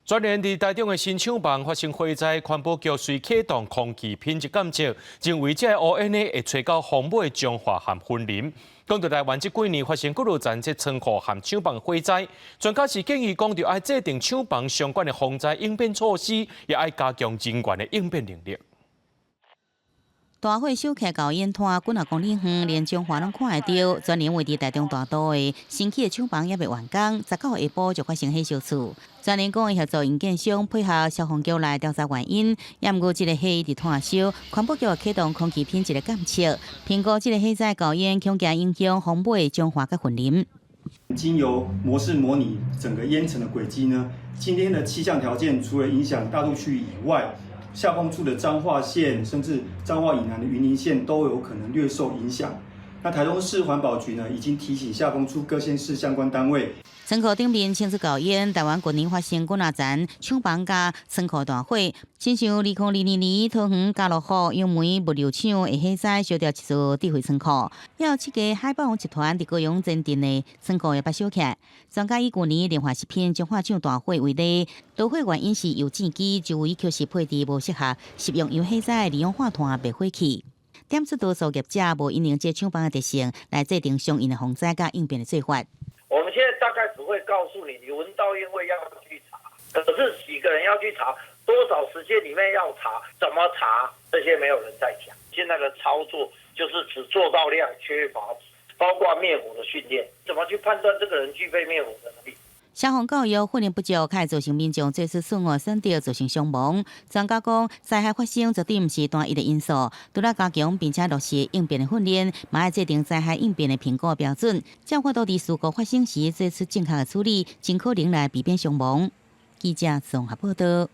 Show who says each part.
Speaker 1: 全聯佇台中的新廠房發生火災，環保局隨啟動空氣品質監測，認為這个烏煙呢會吹到風尾彰化和雲林。講到台灣這幾年發生幾落層這倉庫和廠房火災，專家是建議講，著愛制定廠房相關的防災應變措施，也愛加強人員的應變能力。
Speaker 2: 大火燒起到煙囥幾若公里遠，連彰化攏看會著。全聯位佇台中大都的新起的廠房猶未完工，19號下晡就發生火燒厝。全聯講會協助營建商配合消防局來調查原因，也毋過這个火一直拖燒，環保局啟動空氣品質的監測，評估這个火災高煙恐驚影響風尾彰化佮雲林。
Speaker 3: 經由模式模擬整個煙塵的軌跡呢，今天的氣象條件除了影響大肚區以外，下風處的彰化縣，甚至彰化以南的雲林縣都有可能略受影響。那台中市環保局呢，已經提醒下風處各縣市相關單位。
Speaker 2: 倉庫頂面清出厚煙，台灣近年發生幾若層廠房佮倉庫大火，親像2022年桃園家樂福楊梅物流廠的火災燒掉一座智慧倉庫，猶有七家海霸王集團佇高雄前鎮的倉庫也捌燒起來。專家以舊年聯華食品彰化廠大火為例，導火原因是油煎機周圍確實配置無適合食用油火災二氧化碳滅火器。點出多數業者無因應這廠房的特性來制定相應的防災佮應變的做法。
Speaker 4: 我們現在大概只會告訴你，你聞到煙味要去查，可是幾個人要去查，多少時間裡面要查，怎麼查，這些沒有人在講。現在的操作就是只做到量，缺乏包括滅火的訓練，怎麼去判斷這個人具備滅火的能力？
Speaker 2: 消防教育訓練不足，較會造成民眾做出錯誤選擇，造成傷亡。專家講，災害發生絕對毋是單一的因素，除了加強並且落實應變的訓練，嘛愛制定災害應變的評估標準，才有法度佇事故發生時做出正確的處理，盡可能來避免傷亡。記者綜合報道。